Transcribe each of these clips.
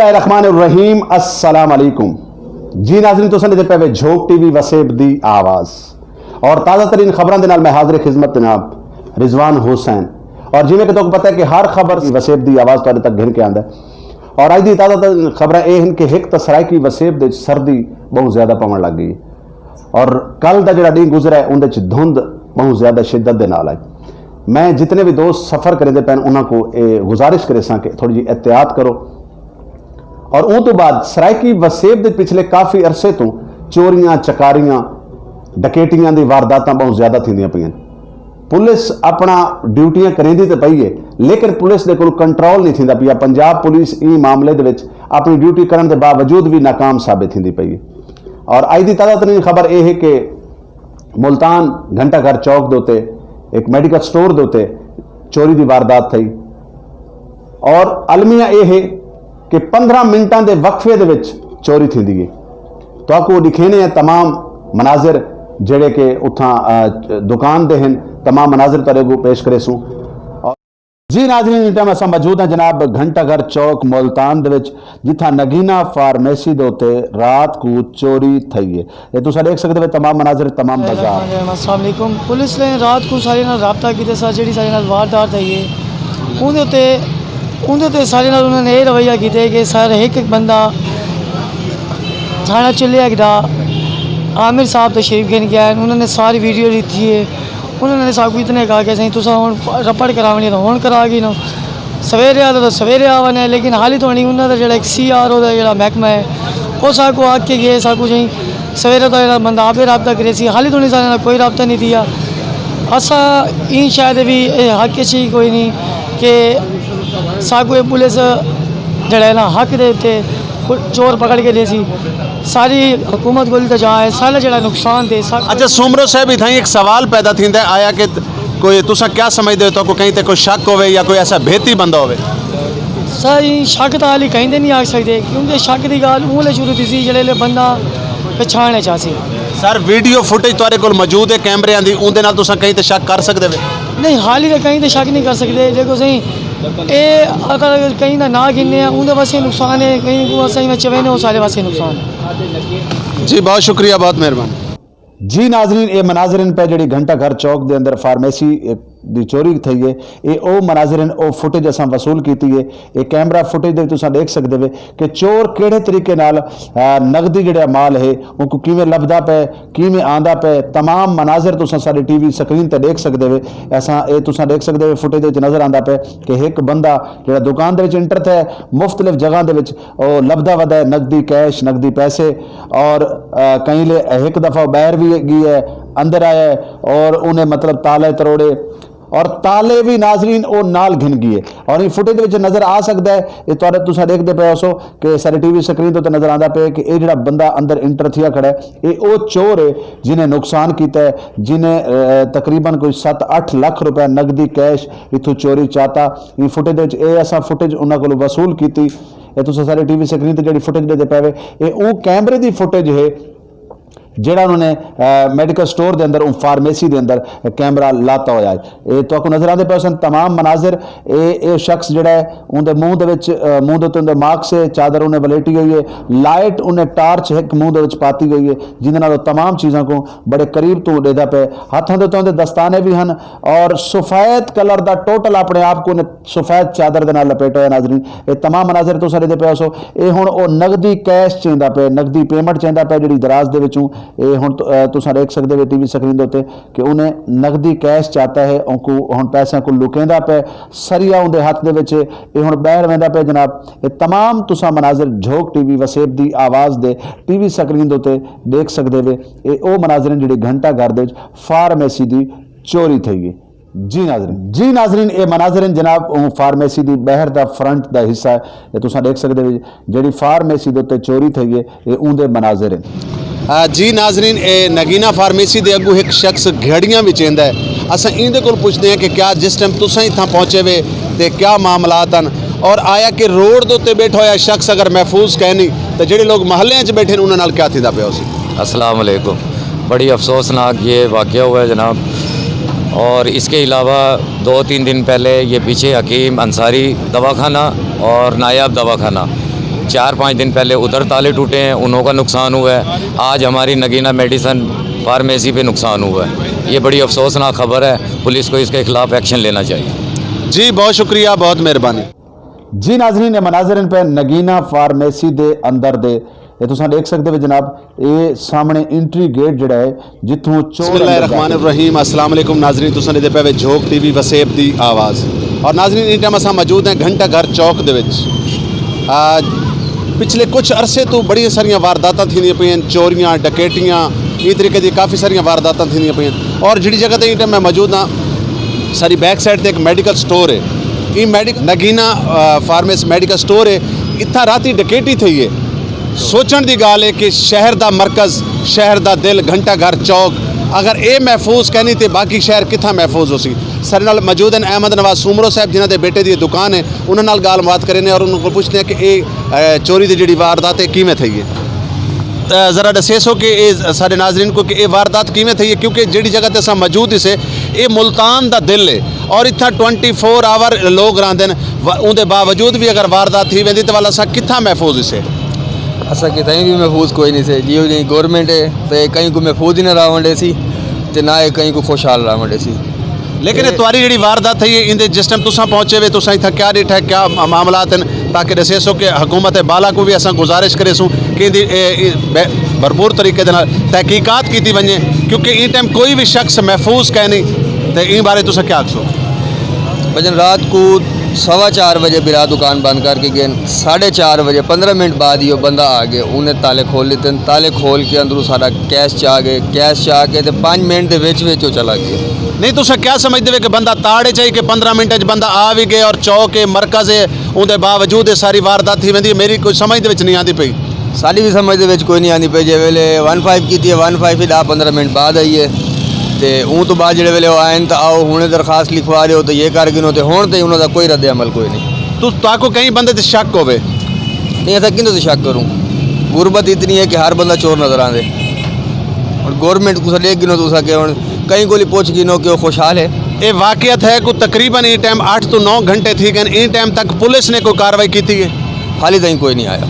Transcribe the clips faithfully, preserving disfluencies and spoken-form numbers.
الرحمن الرحیم، السلام علیکم۔ جی ناظرین، تساں ݙیہدے پئے وے جھوک ٹی وی وسیب دی آواز، اور تازہ ترین خبراں دے نال میں حاضر خدمت جناب رضوان حسین۔ اور جیویں کہ تہاکوں پتہ ہے کہ ہر خبر وسیب دی آواز تہاݙے تک گھن کے آندا ہے۔ اور اڄ دی تازہ ترین خبراں اے ہن کہ ہک تاں سرائیکی وسیب دے وچ سردی ٻہوں زیادہ پوݨ لڳ ڳئی ہے، اور کل دا جڑا ݙینہہ گزرا ہے اوندے وچ دھند ٻہوں زیادہ شدت دے نال آئی۔ میں جتنے بھی دوست سفر کریندے پئے ہن انہاں کوں اے گزارش کریساں کہ تھوڑی جی احتیاط کرو۔ اور اوں توں بعد سرائیکی وسیب دے پچھلے کافی عرصے توں چوریاں، چکاریاں، ڈکیٹیاں دی وارداتاں ٻہوں زیادہ تھیندیاں پئین۔ پولیس اپݨا ڈیوٹیاں کریندی تے پئی ہے، لیکن پولیس دے کول کنٹرول نہیں تھیندا پیا۔ پنجاب پولیس ایں معاملے دے وچ اپݨی ڈیوٹی کرݨ دے باوجود وی ناکام ثابت تھیندی پئی ہے۔ اور اڄ دی تازہ ترین خبر اے ہے کہ ملتان گھنٹہ گھر چوک دے اتے ایک میڈیکل سٹور دے اتے چوری دی واردات تھئی، اور المیہ اے ہے کہ پندرہ منٹاں دے وقفے دے وچ چوری تھیندی ہے۔ تہاکوں ݙکھینے ہیں تمام مناظر جڑے کہ اتھاں، آ، دکان دے ہن، تمام مناظر تہاݙے اڳوں پیش کریسوں۔ جی ناظرین، اس ٹائم اساں موجود ہیں جناب گھنٹہ گھر چوک ملتان دے وچ، جتھاں نگینا فارمیسی دے اتے رات کوں چوری تھئی ہے۔ اے تساں ݙیکھ سڳدے وے تمام مناظر، تمام بازار۔ السلام علیکم۔ پولیس نے رات کوں سارے نال رابطہ کیتے سا، جڑی سارے نال واردات تھئی ہے، اوندے اتے، اوندے اتے سارے نال انہاں نے اے رویہ کیتے کہ سر ہک ہک بندہ تھانہ چلے گدا عامر صاحب تشریف گھن کے آئے، انہاں نے ساری ویڈیو لیتی ہے۔ انہاں نے ساکوں اتنے کہا کہ سائیں تساں ہݨ رپورٹ کراوݨی ہے تاں ہݨ کرا گھنو، سویرے آ تاں سویرے آ ونڄے، لیکن حالی تاݨی انہاں دا جڑا ایک سی آر او دا جڑا محکمہ ہے، او ساکوں آکھ کے ڳئے، ساکوں سائیں سویرے تاں جڑا بندہ آپے رابطہ کریسی، حالی تاݨی ساݙے نال کوئی رابطہ نہیں تھیا۔ اساں ایں شے دے وی اے حق اچ ہی کوئی نہیں کہ ساکوں اے پولیس جڑا ہے نا حق دے اتے چور پکڑ کے ݙیسی۔ ساری حکومت کوں التجا ہے، سارا جڑا نقصان تھئے سب۔ اچھا سومرو صاحب، اتھائیں ایک سوال پیدا تھیندا ہے، آیا کہ کوئی تساں کیا سمجھدے ہو، تہاکوں کہیں تے کوئی شک ہووے یا کوئی ایسا بھیتی بندہ ہووے؟ سائیں، شک تاں حالی کہیں تے نہیں آکھ سڳدے، کیونکہ شک دی ڳالھ اوں ویلے شروع تھیسی جڑے ویلے بندہ پچھاݨ اچ آسی۔ سر، ویڈیو فوٹیج تہاݙے کول موجود ہے کیمریاں دی، اوندے نال تساں کہیں تے شک کر سڳدے وے؟ نہیں، حالی تے کہیں تے شک نہیں کر سڳدے۔ ݙیکھو سائیں، اے اگر کہیں دا نہ گھننے آ، اوندے واسطے نقصان ہے، کہیں کوں اساں ایویں چویندے او سارے واسطے نقصان ہے۔ جی بہت شکریہ، بہت مہربانی۔ جی ناظرین، اے مناظر ہن پئے جڑی گھنٹہ گھر چوک دے اندر فارمیسی دی چوری تھئی ہے۔ اے او مناظر ہن، او فوٹیج اساں وصول کیتی ہے۔ اے کیمرہ فوٹیج دے وچ تساں ݙیکھ سڳدے وے کہ چور کیڑھے طریقے نال، آ، نقدی جڑا مال ہے اونکوں کیویں لبھدا پئے، کیویں آندا پئے۔ تمام مناظر تساں ساݙی ٹی وی سکرین تے ݙیکھ سڳدے وے۔ اساں اے تساں ݙیکھ سڳدے وے فوٹیج دے وچ نظر آندا پئے کہ ہک بندہ جڑا دکان دے وچ انٹر تھئے، مختلف جگہاں دے وچ او لبھدا ودا ہے، نقدی کیش، نقدی پیسے، اور، آ، کہیں لے ہک دفعہ ٻاہر وی ڳیا ہے، اندر آیا ہے اور انہیں مطلب تالے تروڑے اور تالے وی ناظرین او نال گھن ڳئے۔ اور ایں فوٹیج دے وچ نظر آ سڳدا ہے، اے تہاݙے، تساں ݙیکھدے پئے ہوسو کہ ساݙے ٹی وی سکرین تے نظر آندا پئے کہ اے جڑا بندہ اندر انٹر تھیا کھڑا ہے، اے او چور ہے جنہیں نقصان کیتا ہے، جنہیں، آ، تقریباً کوئی ست اٹھ لکھ روپے نقدی کیش اتھوں چوری چاتا۔ ایں فوٹیج دے وچ اے اساں فوٹیج انہاں کولوں وصول کیتی۔ اے تساں ساݙے ٹی وی سکرین تے جڑی فوٹیج ݙیہدے پئے وے، اے اوں کیمرے دی فوٹیج ہے جیڑھا انہاں نے، آ، میڈیکل سٹور دے اندر، اوں فارمیسی دے اندر کیمرہ لاتا ہویا ہے۔ اے تہاکوں نظر آندے پئے ہوسن تمام مناظر۔ اے، اے شخص جیڑھا ہے، اوندے منہ دے وچ، آ، منہ دے اتے اوندے ماسک ہے، چادر انہیں ولیٹی ہوئی ہے، لائٹ انہیں ٹارچ ہک منہ دے وچ پاتی ہوئی ہے، جیندے نال او تمام چیزاں کوں بڑے قریب توں ݙیہدا پئے۔ ہتھاں دے اتے اوندے دستانے وی ہن اور سفید کلر دا ٹوٹل اپݨے آپ کوں انہیں سفید چادر دے نال لپیٹا ہویا۔ ناظرین، اے تمام مناظر تساں ݙیہدے پئے ہوسو، اے ہݨ او نقدی کیش چیندا پئے، نقدی پیمنٹ چیندا پئے، جڑی دراز دے وچوں۔ اے ہݨ ت-، اے تساں ݙیکھ سڳدے وے ٹی وی سکرین دے اتے کہ انہیں نقدی کیش چاتا ہے، اونکوں ہݨ پیسیاں کوں لکیندا پئے، سریا اوندے ہتھ دے وچ ہے، اے ہݨ ٻاہر ویندا پئے جناب۔ اے تمام تساں مناظر جھوک ٹی وی وسیب دی آواز دے ٹی وی سکرین دے اتے ݙیکھ سڳدے وے۔ اے او مناظر ہن جڑی گھنٹہ گھر دے وچ فارمیسی دی چوری تھئی ہے۔ جی ناظرین، جی ناظرین، اے مناظر ہن جناب، اوں فارمیسی دی ٻاہر دا فرنٹ دا حصہ ہے۔ اے تساں ݙیکھ سڳدے وے جیڑھی فارمیسی دے اتے چوری تھئی ہے، اے اوندے مناظر ہن۔ آ، جی ناظرین، اے نگینا فارمیسی دے اڳوں ہک شخص گھڑیاں وچیندا ہے۔ اساں ایندے کول پچھدے ہیں کہ کیا جس ٹائم تساں اتھاں پہنچے وے تے کیا معاملات ہن، اور آیا کہ روڈ دے اتے ٻیٹھا ہویا شخص اگر محفوظ کائنی تاں جیڑھے لوک محلیاں وچ ٻیٹھے ہن انہاں نال کیا تھیندا پیا ہوسی؟ السلام علیکم۔ بڑی افسوسناک یہ واقعہ ہوا ہے جناب، اور اس کے علاوہ دو تین دن پہلے یہ پیچھے حکیم انصاری دواخانہ اور نایاب دواخانہ، چار پانچ دن پہلے ادھر تالے ٹوٹے ہیں، انہوں کا نقصان ہوا ہے۔ آج ہماری نگینہ میڈیسن فارمیسی پہ نقصان ہوا ہے۔ یہ بڑی افسوسناک خبر ہے، پولیس کو اس کے خلاف ایکشن لینا چاہیے۔ جی بہت شکریہ، بہت مہربانی۔ جی ناظرین، اے مناظر ہن پئے نگینہ فارمیسی دے اندر دے۔ اے تساں ݙیکھ سڳدے وے جناب، اے سامݨے انٹری گیٹ جیڑھا ہے، جتھوں چور بسم اللہ اندر الرحمن داخل الرحیم۔ السلام علیکم ناظرین، تساں ݙیہدے پئے وے جھوک ٹی وی وسیب دی آواز۔ اور ناظرین، ایں ٹائم اساں موجود ہیں گھنٹہ گھر چوک دے وچ۔ آ، پچھلے کچھ عرصے توں بڑیاں ساریاں وارداتاں تھیندیاں پئین، چوریاں، ڈکیٹیاں، ایں طریقے دی کافی ساریاں وارداتاں تھیندیاں پئین۔ اور جیڑھی جگہ تے ایں ٹائم میں موجود ہاں، ساری بیک سائیڈ تے ہک میڈیکل سٹور ہے۔ ایں میڈیک نگینہ، آ، فارمیسی میڈیکل سٹور ہے۔ اتھاں راتی ڈکیٹی تھئی ہے۔ سوچݨ دی ڳالھ ہے کہ شہر دا مرکز، شہر دا دل، گھنٹہ گھر چوک، اگر اے محفوظ کینی تے باقی شہر کتھاں محفوظ ہوسی؟ ساݙے نال موجود ہن احمد نواز سومرو صاحب، جنہاں دے بیٹے دی دکان ہے، انہاں نال ڳالھ مات کریندے اور انہاں کوں پچھدے ہیں کہ اے، اے، چوری دی جیڑھی واردات ہے کیویں تھئی ہے؟ تے ذرا ݙسیسو کہ اے ساݙے ناظرین کوں کہ اے واردات کیویں تھئی ہے، کیونکہ جیڑھی جگہ تے اساں موجود ہسے، اے ملتان دا دل ہے اور اتھاں ٹوئنٹی فور آور لوگ رہندے ہن، و-، اوندے باوجود وی اگر واردات تھی ویندی تے ول اساں کتھاں محفوظ ہسے؟ اساں کتھائیں وی محفوظ کوئی نی سے، جیہو جئیں گورنمنٹ ہے تے کہیں کوں محفوظ ہی نہ راہوݨ ݙیسی تے نہ اے کہیں کوں خوشحال راہوݨ ݙیسی۔ لیکن اے تہاݙی جیڑھی واردات تھئی ہے، ایندے جس ٹائم تساں پہنچے وے، تساں اتھاں کیا ݙٹھا ہے، کیا م-، معاملات ہن، تاکہ ݙسیسو کہ حکومت بالا کوں وی اساں گزارش کریسوں کہ ایندی، اے، اے، بے-، بھرپور طریقے دے نال تحقیقات کیتی ونڄے، کیونکہ ایں ٹائم کوئی وی شخص محفوظ کائنی۔ تے ایں بارے تساں کیا آکھسو؟ بھجن رات کوں سوا چار وجے بلا دکان بند کر کے ڳئن، ساڑھے چار وجے پندرہ منٹ بعد ایہو بندہ آ ڳئے، انہیں تالے کھول ݙتن، تالے کھول کے اندروں ساݙا کیش چا ڳئے، کیش چا کے تے پنج منٹ دے وچ وچ او چلا ڳئے۔ نہیں، تساں کیا سمجھدے وے کہ بندہ تاڑ اچ آئی کہ پندرہ منٹ اچ بندہ آ وی ڳئے اور چوک ہے، مرکز ہے، اوندے باوجود اے ساری واردات تھی ویندی ہے، میری کوئی سمجھ دے وچ نہیں آندی پئی۔ ساݙی وی سمجھ دے وچ کوئی نہیں آندی پئی، جے ویلے ون فائیو کیتی ہے، ون فائیو ہی ݙاہ پندرہ منٹ بعد آئی ہے، تے اوں توں بعد جیڑھے ویلے او آئن تاں آؤ ہݨ درخواست لکھوا ݙیو تے یہ کر گھنو، تے ہݨ تئیں انہاں دا کوئی رد عمل کوئی نہیں۔ تس تہاکوں کہیں بندے تے شک ہووے؟ نہیں، اساں کیندے تے شک کروں؟ غربت اتنی ہے کہ ہر بندہ چور نظر آندے۔ ہݨ گورنمنٹ کوں ݙیکھ گھنو، تساں کہ ہݨ کہیں کولوں پچھ گھنو کہ او خوشحال ہے۔ اے واقعہ تھئے کوں تقریبا ایں ٹائم اٹھ توں نو گھنٹے تھی ڳئن، ایں ٹائم تک پولیس نے کوئی کاروائی کیتی ہے؟ حالی تئیں کوئی نہیں آیا۔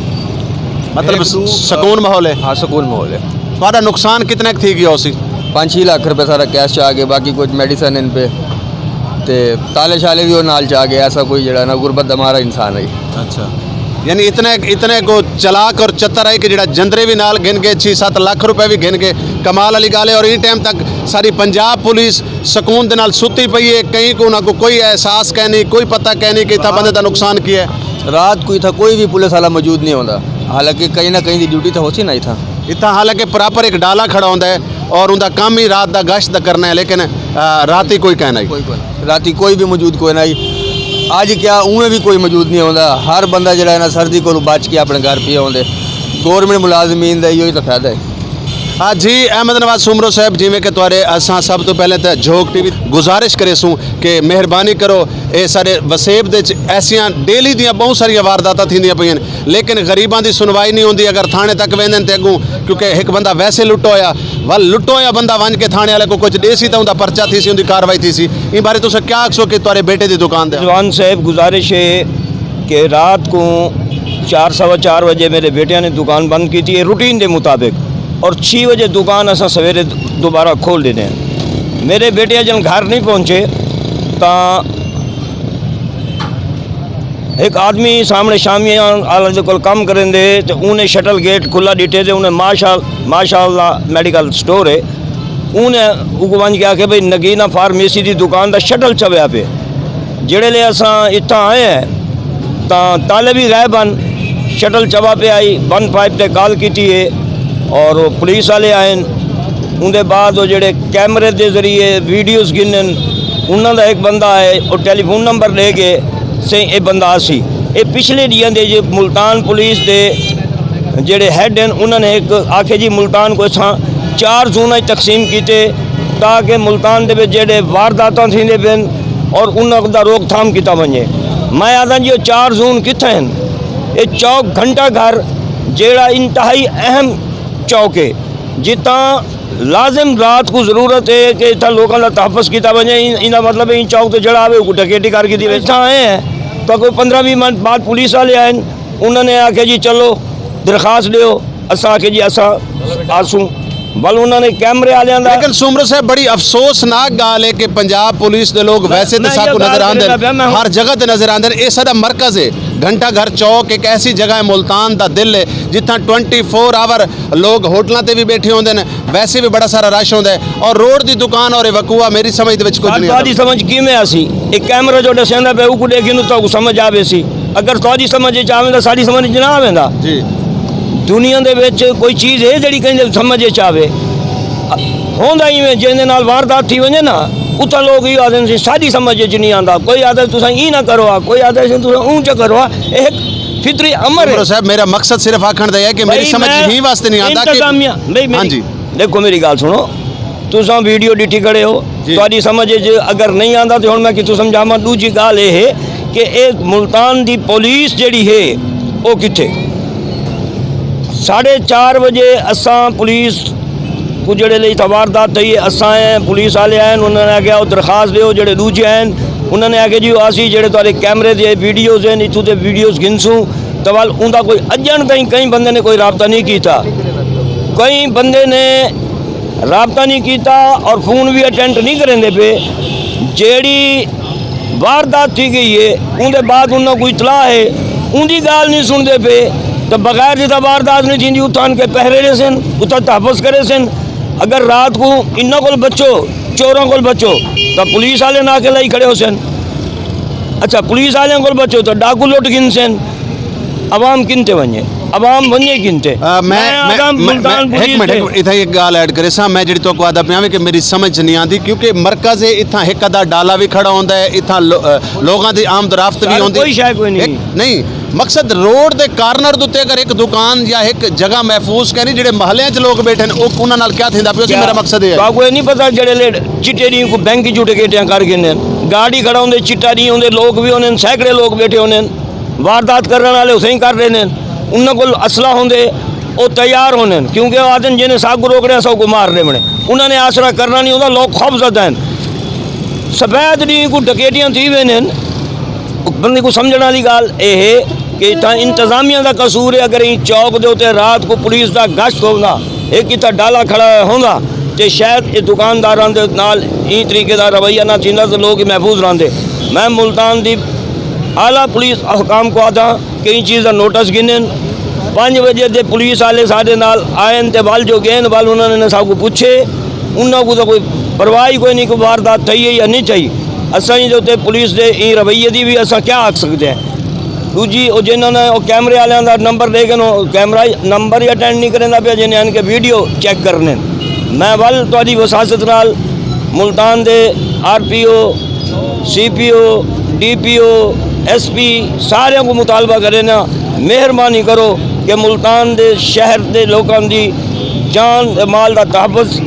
مطلب، ہک ݙو، سکون ماحول ہے؟ ہاں، سکون ماحول ہے۔ تہاݙا نقصان کتنے ک تھی ڳیا ہوسی؟ پنج چھی لکھ روپے سارا کیش چ آ ڳئے، باقی کچھ میڈیسن ہن پئے تے تالے شالے وی او نال چ آ ڳئے۔ ایسا کوئی جیڑھا نا غربت دا مارا انسان ہے۔ اچھا، یعنی اتنے، اتنے کو چلاک اور چتر ہے کہ جیڑھا جندرے وی نال گھن ڳئے، چھی ست لکھ روپے وی گھن ڳئے۔ کمال والی ڳالھ ہے۔ اور ایں ٹائم تک ساری پنجاب پولیس سکون دے نال ستی پئی ہے، کہیں کوں انہاں کوں کوئی احساس کائنی، کوئی پتہ کائنی کہ اتھاں بندے دا نقصان کیا ہے۔ رات کوں اتھاں کوئی وی پولیس والا موجود نہیں ہوندا، حالانکہ کہیں نہ کہیں دی ڈیوٹی تاں ہوسی نا اتھاں۔ اتھاں حالانکہ پراپر ہک ڈالا کھڑا ہوندا ہے اور اوندا کم ہی رات دا گشت دا کرنا ہے، لیکن، آ، راتی کوئی کائنائی۔ کوئی کوئی نہیں۔ راتی کوئی بھی موجود کوئی نہ آئی۔ اج کیا اوویں بھی کوئی موجود نہیں ہوندا، ہر بندہ جیڑھا ہے نا سردی کولوں بچ کے اپنے گھر پیا ہوندے۔ گورنمنٹ ملازمین دا ایہو ہی تاں فائدہ ہے۔ ہاں جی، احمد نواز سومرو صاحب، جیویں کہ تہاݙے اساں سب توں پہلے تے جھوک ٹی وی گزارش کریسوں کہ مہربانی کرو، اے سارے وسیب دے وچ ایسیاں ڈیلی دیاں بہت ساریاں وارداتاں تھیندیاں پئین، لیکن غریباں دی سنوائی نہیں ہوندی۔ اگر تھاݨے تک ویندن تے اڳوں، کیونکہ ہک بندہ ویسے لٹا ہویا، ول لٹا ہویا بندہ ونڄ کے تھاݨے والے کوں کچھ ݙیسی تاں اوندا پرچہ تھیسی، اوندی کاروائی تھیسی۔ ایں بارے تساں کیا آکھسو کہ تہاݙے بیٹے دی دکان دے؟ رضوان صاحب، گزارش ہے کہ رات کوں چار، سوا چار وجے میرے بیٹیاں نے دکان بند کیتی ہے روٹین دے مطابق، اور چھی وجے دکان اساں سویرے دوبارہ کھول ݙیندے ہیں۔ میرے بیٹے جن گھر نہیں پہنچے تاں ہک آدمی سامݨے شامیاں آلا دے کول کم کریندے تے اوں نے شٹل گیٹ کھلا ݙٹے تے اوں نے ماشاء، ماشاء اللہ میڈیکل سٹور ہے، اوں نے اگوں ونڄ کے آکھے بھئی نگینہ فارمیسی دی دکان دا شٹل چویا پئے۔ جیڑھے لے اساں اتھاں آئے ہیں تاں تالے وی غائب ہن، شٹل چوا پئے آئی، ون فائیو تے کال کیتی ہے اور پولیس والے آئے ہن۔ اوندے بعد او جیڑھے کیمرے دے ذریعے ویڈیوز گھنن، انہاں دا ہک بندہ آئے، او ٹیلی فون نمبر ݙے کے سئیں اے بندہ آسی۔ اے پچھلے ݙینہاں دے جو ملتان پولیس دے جیڑھے ہیڈ ہن، انہاں نے ہک آکھے جی ملتان کوں اساں چار زوناں اچ تقسیم کیتے تاکہ ملتان دے وچ جیڑھے وارداتاں تھیندے پئن اور انہاں دا روک تھام کیتا ونڄے۔ میں آہداں جی او چار زون کتھے ہن؟ اے چوک گھنٹہ گھر جیڑھا انتہائی اہم چوک ہے، جتھاں لازم رات کوں ضرورت ہے کہ اتھاں لوکاں دا تحفظ کیتا ونڄے۔ ان، ایندا مطلب ہے ایں چوک تے جیڑھا آوے اوکوں ڈکیٹی کر گھدی ویسی۔ اتھاں آئے ہیں تاں کوئی پندرہ ویہہ منٹ بعد پولیس والے آئے ہن، انہاں نے آکھیا جی چلو درخواست ݙیو، اساں آکھیا جی اساں آسوں، ول انہاں نے کیمرے آلیاں دا۔ لیکن سومرو صاحب، بڑی افسوسناک ڳالھ ہے کہ پنجاب پولیس دے لوگ ویسے تے ساکوں نظر آندن، ہر جگہ تے نظر آندن۔ اے ساݙا مرکز ہے، گھنٹہ گھر چوک ہک ایسی جگہ ہے، ملتان دا دل ہے، جتھاں ٹوئنٹی فور آور لوگ ہوٹلاں تے وی ٻیٹھے ہوندن، ویسے وی بڑا سارا رش ہوندا ہے، اور روڈ دی دکان اور اے وقوع میری سمجھ دے وچ کجھ نہیں آندا۔ تہاݙی سمجھ کیویں آسی؟ اے کیمرہ جو ݙسیندا پئے، اوکوں ݙیکھ گھنوں تہاکوں سمجھ آویسی۔ اگر تہاݙی سمجھ اچ آویندا، ساݙی سمجھ اچ نہ آویندا۔ جی۔ دنیا دے وچ کوئی چیز ہے جیڑھی کہیں دے سمجھ اچ آوے؟ ہوندا ایویں، جیندے نال واردات تھی ونڄے نا، اتھاں لوگ ایہو آہدن سی ساݙی سمجھ اچ نہیں آندا، کوئی آہدا تساں ایں نہ کرو آ، کوئی آہدا سی تساں اوں چا کرو آ۔ اے ہک فطری امر ہے۔ عمر صاحب، میرا مقصد صرف آکھݨ دا ہے کہ میری بھائی، سمجھ میں ہی واسطے نہیں آندا کہ انتظامیہ، بھائی، میری، ہاں جی۔ دیکھو، میری ڳالھ سُݨو، تساں ویڈیو ݙٹھی کھڑے ہو، جی۔ تہاݙی سمجھ اچ اگر نہیں آندا تے ہݨ میں کتھوں سمجھاواں۔ ݙوجھی ڳالھ اے ہے کہ اے ملتان دی پولیس جیڑھی ہے، او کتھے؟ ساڑھے چار وجے اساں پولیس کوں، جیڑھے لئی اتھاں واردات تھئی ہے، اساں آئے ہیں، پولیس آلے آئے ہیں، انہاں نے آکھیا او درخواست ݙیو، جیڑھے ݙوجھے آئے ہیں، انہاں نے آکھیا جی او آسی، جیڑھے تہاݙے کیمرے تے ویڈیوز ہیں، اتھوں تے ویڈیوز گھنسوں۔ تے ول اوندا کوئی اڄݨ تائیں کئی بندے نے کوئی رابطہ نہیں کیتا۔ کئی بندے نے رابطہ نہیں کیتا اور فون وی اٹینڈ نہیں کریندے پئے۔ جیڑھی واردات تھی ڳئی ہے، اوندے بعد انہاں کوں اطلاع ہے، اوندی ڳالھ نہیں سُݨدے پئے، تے بغیر جتھاں واردات نہیں تھیندی، اتھاں آن کے پہرے ݙیسن، اتھاں تحفظ کریسن۔ اگر رات کوں انہاں کول بچو، چوراں کول بچو، تاں پولیس آلے ناکے لائی کھڑے ہوسن۔ اچھا، پولیس آلیاں کول بچو تاں ڈاکو لٹ گھنسن۔ عوام کن تے ونڄے؟ عوام ونڄے کن تے؟ آ، میں، میں میں، آہداں میں، ملتان میں، ہک پولیس منٹ، دے۔ ہک منٹ، اتھاں ہک ڳالھ ایڈ کریساں، میں جیڑھی تہاکوں آہدا پیاں وے کہ میری سمجھ نہیں آندی، کیونکہ مرکز ہے، اتھاں ہک ادھا ڈالا وی کھڑا ہوندا ہے، اتھاں لو-، آ، لوگاں دی آمد رفت وی ڳالھ ہوندی۔ کوئی شے کوئی نہیں۔ ہک، نہیں، مقصد روڈ دے کارنر دے اُتے اگر ہک دکان یا ہک جگہ محفوظ کائنی، جیڑھے محلیاں چ لوگ ٻیٹھے ہن، او انہاں نال کیا تھیندا پیا سی؟ کیا؟ میرا مقصد اے ہے۔ تہاکوں اے نہیں پتہ جیڑھے لے چٹے ݙینہہ کوں بینک چوں ڈکیٹیاں کر گھنن، گاڑی کھڑا ہوندے، چٹا ݙینہہ ہوندے، لوگ وی ہوندن، سینکڑے لوگ ٻیٹھے ہوندن، واردات کرݨ آلے اتھائیں کر ݙیندن، انہاں کول اسلحہ ہوندے، او تیار ہوندن، کیونکہ او آہدن جنہیں ساکوں روکݨے اساں اوکوں مار ݙیوݨے، انہاں نے آسرا کرݨا نہیں ہوندا، لوگ خوف زدہ ہن۔ سفید ݙینہہ کوں ڈکیٹیاں تھی ویندین۔ بندے کوں سمجھݨ آلی ڳالھ اے ہے کہ اتھاں انتظامیہ دا قصور ہے، اگر ایں چوک دے اُتے رات کوں پولیس دا گشت ہوندا، ہک اتھاں ڈالا کھڑا ہویا ہوندا تے شاید اے دکانداراں دے نال ایں طریقے دا رویہ نہ تھیندا تے لوگ محفوظ رہندے۔ میں ملتان دی اعلیٰ پولیس حکام کوں آہداں کہ ایں چیز دا نوٹس گھنن۔ پنج وجے دے پولیس آلے ساݙے نال آئن تے ول جو ڳئن، ول انہاں نے ساکوں پچھے، انہاں کوں تاں کوئی پرواہ ہی کوئی نہیں کہ واردات تھئی ہے یا نہیں تھئی۔ اساں ایں دے اُتے پولیس دے ایں رویے دی وی اساں کیا آکھ سڳدے ہیں۔ ݙوجھی، او جنہاں نے او کیمرے آلیاں دا نمبر ݙے ڳئن، او کیمرہ نمبر ہی اٹینڈ نہیں کریندا پیا، جنہیں آن کے ویڈیو چیک کرنے۔ میں ول تہاݙی وساست نال ملتان دے R P O, C P O, D P O, S P, ساریاں کوں مطالبہ کرینداں، مہربانی کرو کہ ملتان دے شہر دے لوکاں دی جان تے مال دا تحفظ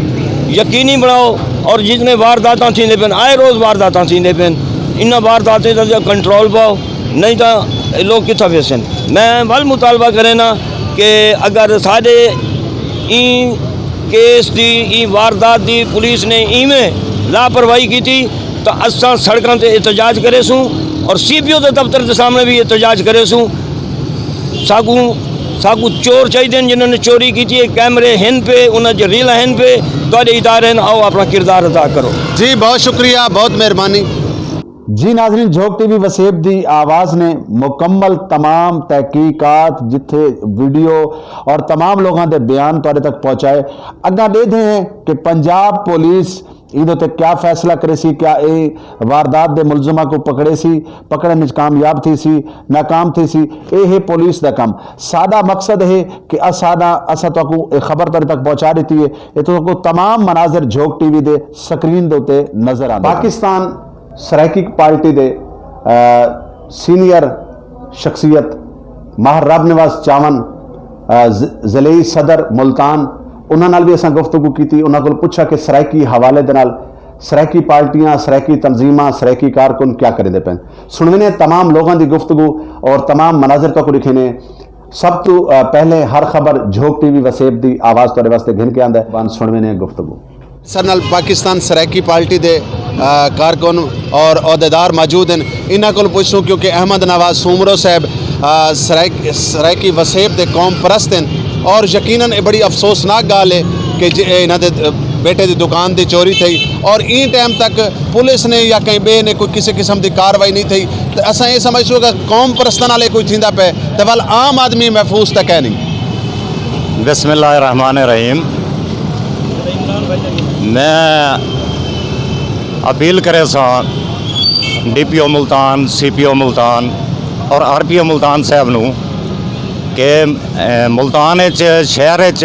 یقینی بݨاؤ، اور جتنے وارداتاں تھیندے پن، آئے روز وارداتاں تھیندے پن، انہاں وارداتیں دا کنٹرول پاؤ، نہیں تاں اے لوگ کتھاں ویسن۔ میں ول مطالبہ کرینداں کہ اگر ساݙے ایں کیس دی، ایں واردات دی پولیس نے ایویں لاپرواہی کیتی تاں اساں سڑکاں تے احتجاج کریسوں اور سی پی او دے دفتر دے سامݨے وی احتجاج کریسوں۔ ساکوں، ساکوں چور چاہیدے ہن جنہاں نے چوری کیتی ہے، کیمرے ہن پئے، انہاں چ ریلاں ہن پئے، تہاݙے ادارے ہن، آؤ اپݨا کردار ادا کرو۔ جی بہت شکریہ، بہت مہربانی۔ جی ناظرین، جھوک ٹی وی وسیب دی آواز نے مکمل تمام تحقیقات، جتھے ویڈیو اور تمام لوگاں دے بیان تہاݙے تک پہنچائے۔ اڳاں ݙیدھے ہیں کہ پنجاب پولیس ایندے تے کیا فیصلہ کریسی، کیا اے واردات دے ملزماں کوں پکڑیسی، پکڑݨ وچ کامیاب تھیسی، ناکام تھیسی، اے ہے پولیس دا کم۔ ساݙا مقصد ہے کہ اساݙا، اساں تہاکوں اے خبر تہاݙے تک پہنچا ݙتی ہے۔ اے تہاکوں تمام مناظر جھوک ٹی وی دے سکرین دے اُتے نظر آندے۔ پاکستان سرائیکی پارٹی دے، آ، سینئر شخصیت ماہر رب نواز چاون، آ، ض-، ضلعی صدر ملتان، انہاں نال وی اساں گفتگو کیتی، انہاں کول پچھا کہ سرائیکی حوالے دے نال سرائیکی پارٹیاں، سرائیکی تنظیماں، سرائیکی کارکن کیا کریندے پئن۔ سݨویندے ہیں تمام لوگاں دی گفتگو اور تمام مناظر تہاکوں ݙکھیندے ہیں۔ سب توں، آ، پہلے ہر خبر جھوک ٹی وی وسیب دی آواز تہاݙے واسطے گھن کے آندا ہے۔ بان سݨویندے ہیں گفتگو۔ ساݙے نال پاکستان سرائیکی پارٹی دے، آ، کارکن اور عہدیدار موجود ہیں۔ انہاں کول پچھسوں کیونکہ احمد نواز سومرو صاحب سرائیکی وسیب دے قوم پرست ہن، اور یقیناً یہ بڑی افسوسناک ڳالھ ہے کہ انہاں دے بیٹے دی دکان دی چوری تھئی، اور ایں ٹائم تک پولیس نے یا کہیں ٻئے نے کوئی کسی قسم دی کاروائی نہیں تھئی۔ تے اساں یہ سمجھسوں کہ قوم پرستاں نال کوئی تھیندا پئے تے ول عام آدمی محفوظ تک ہے نہیں۔ بسم اللہ الرحمن الرحیم۔ میں اپیل کرے ساں ڈی پی او ملتان، سی پی او ملتان اور آر پی او ملتان صاحب نوں کہ ملتان اچ، شہر اچ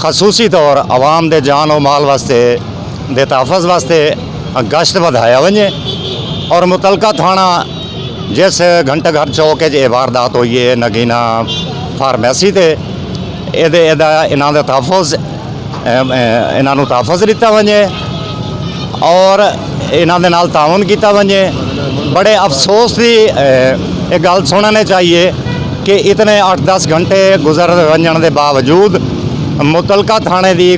خصوصی طور عوام دے جان و مال واسطے، دے تحفظ واسطے گشت ودھایا ونجے اور متعلقہ تھانہ جس گھنٹہ گھر چوک اچ یہ واردات ہوئی ہے نگینہ فارمیسی تے، اے دے اے دا انہاں دے تحفظ انہاں نوں تحفظ ݙتا ونڄے اور انہاں دے نال تعاون کیتا ونڄے۔ بڑے افسوس دی ایک ڳالھ سݨݨ چاہیے کہ اتنے اٹھ دس گھنٹے گزر ونڄݨ دے باوجود متعلقہ تھاݨے دی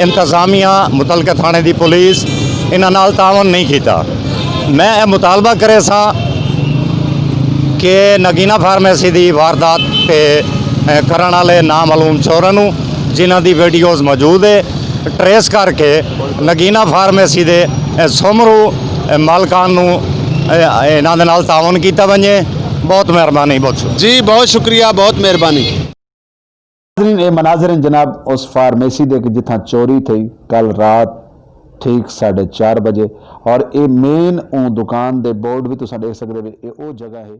انتظامیہ، متعلقہ تھاݨے دی پولیس انہاں نال تعاون نہیں کیتا۔ میں اے مطالبہ کرے ساں کہ نگینہ فارمیسی دی واردات تے کرݨ والے نامعلوم چوراں نوں جنہاں دی ویڈیوز موجود ہے ٹریس کر کے نگینہ فارمیسی دے سومرو مالکان نوں انہاں دے نال تعاون کیتا ونجے۔ بہت مہربانی، بہت شکریہ۔ جی بہت شکریہ، بہت مہربانی۔ ناظرین، اے مناظر ہیں جناب اس فارمیسی دے کہ جتھاں چوری تھئی کل رات ٹھیک ساڑھے چار بجے، اور اے مین اوں دکان دے بورڈ بھی تساں ڈیکھ سکدے وے، اے او جگہ ہے۔